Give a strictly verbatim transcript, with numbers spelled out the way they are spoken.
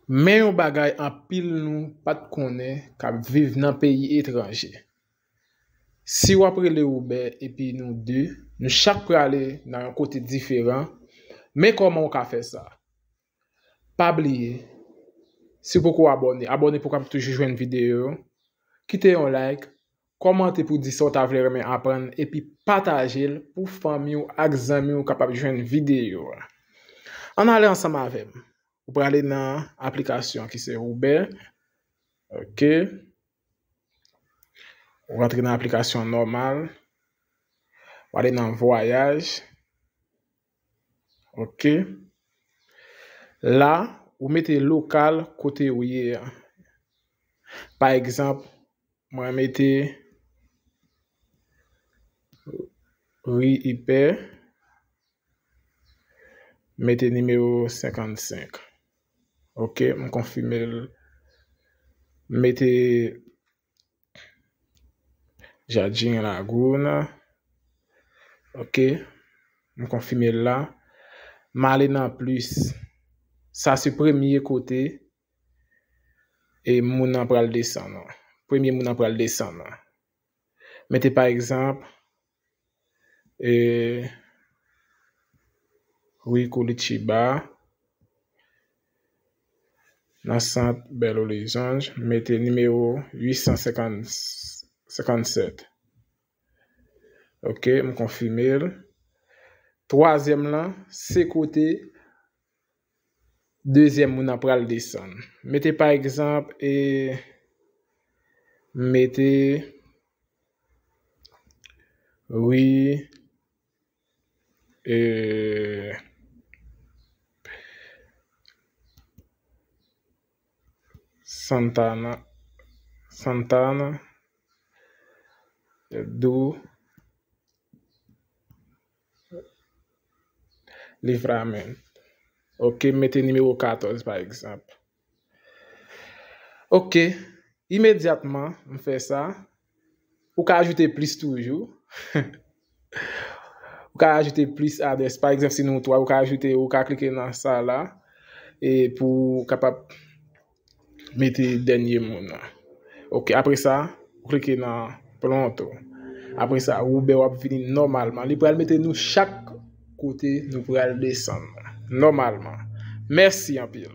Men yon bagay anpil nou pa t konnen k ap viv nan peyi etranje. Si w ap rele Roubè epi nou de, nou chak prale nan yon kote diferan, men kòman w ka fè sa? Pa bliye, si w poko abòne, abòne pou w kapab toujou jwenn videyo yo. Kite yon like, kòmante pou di sa w ta vle renmen aprann, epi pataje l pou fanmi w ak zanmi w kapab jwenn videyo a. Ann ale ansanm avè m. Ou prale nan aplikasyon ki se Roubè. Ok. Ou rantre nan aplikasyon nòmal. Ou ale nan vwayaj. Ok. La, ou mete lokal kote ou ye a. Pa egzanp, mwen mete ri Ipè, mete nimewo senkannsenk. Ok, m konfime l. M mete Jardin Laguna. Ok, m konfime l la. M ale nan plis. Sa se premye kote e moun nan pral desann an. Premye moun nan pral desann an. Mete pa egzanp, e, ri Curitiba, nan sant Belo Horizonte, mete nimewo uit san senkann, senkannsèt. Ok, m konfime l. Twazyèm lan, se kote dezyèm moun nan pral desann. Mete pa egzanp, e, mete ri, e, Santana, Santana, do Livramento. Ok, mete nimewo katòz pa egzanp. Ok, imedyatman m fè sa, ou ka ajoute plis toujou. Ou ka ajoute plis adrès. Pa egzanp, si nou twa, ou ka ajoute, ou ka klike nan sa la, e pou w kapab mete dènye moun nan. Ok, apre sa, ou klike nan pronto. Apre sa, Roubè w ap vini nòmalman. Li pral mete nou chak kote nou pral desann nòmalman. Mèsi anpil.